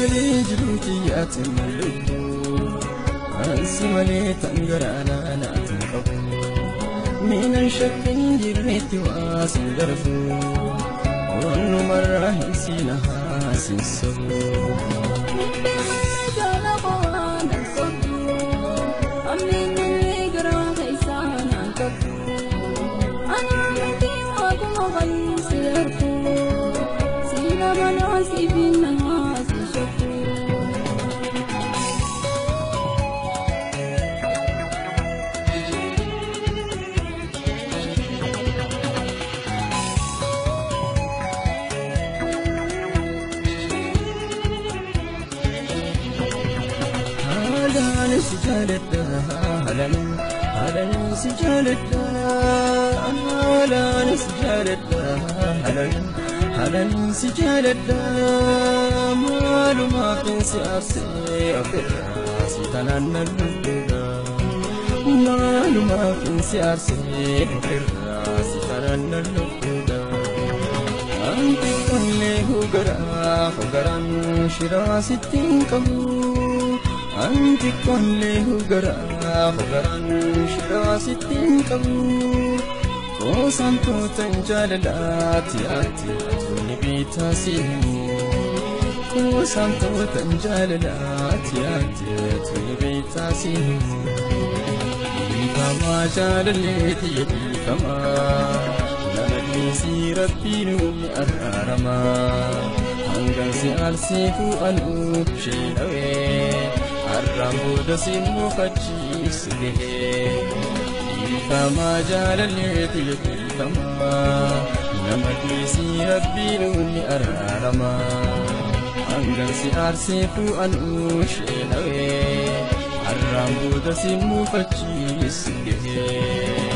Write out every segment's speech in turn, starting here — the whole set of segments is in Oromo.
Yaadu jiruuti yaati maluutu ansi malee tangaraana naatu qabu miinan shakkin jirreetti waa sin darbu wanumarraa hin siina haasin sobu. Halan si jaaladha maalumaaf si aarsee ofirraa si tanaan na lubbuudha maalumaaf si aarsee ofirraa si tanaan na lubbuudha anti qollee hogaraa hogaraan shiraa sitti hin qabu anti qollee hogaraa hogaraan shiraa sitti hin qabu. Kuusamtoota jaalalaati ati tuni biitaasimu Kuusamtoota jaalalaati ati tuni biitaasimu Dhiifamaa jaalalleeti dhiifamaa nama dhiisii rabbiin ni araaramaa hangan si aarsiifu anuu sheedhawee har'aan booda si mufachiisu gahee. Dhiifamaa jaalalleeti dhiifamaa nama dhiisii rabbiin ni araaramaa hangan si aarseefu anuu sheedhawee har'aan booda si mufachiisu gahee.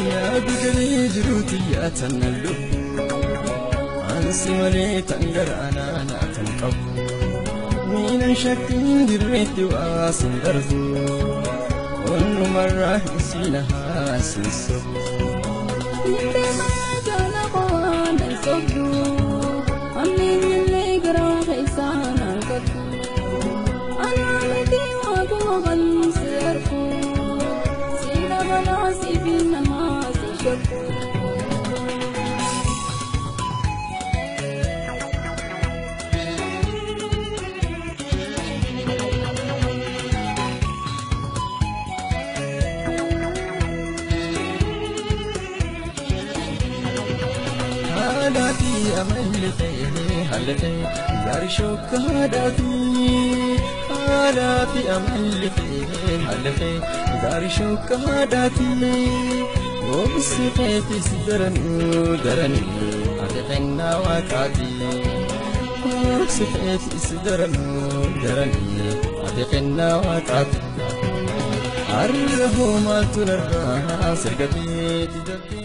Yaadu jiruuti yaatan lubbu ansi malee tangaraana naatan qabu miinan shakkin dirreetti waa sin darbu onnumarraa hin siina haasin sobu. Haadhaati amalli ta'ee haallatee gaarii shokka haadhaati. Haadhaati amalli ta'ee haallatee gaarii shokka haadhaati. Obsi keetis daranuu daranuu ati kennaa waaqaati. Obsi keetis daranuu daranuu ati kennaa waaqaati. Har'a hoo maaltu narraa sirga keeti jettee.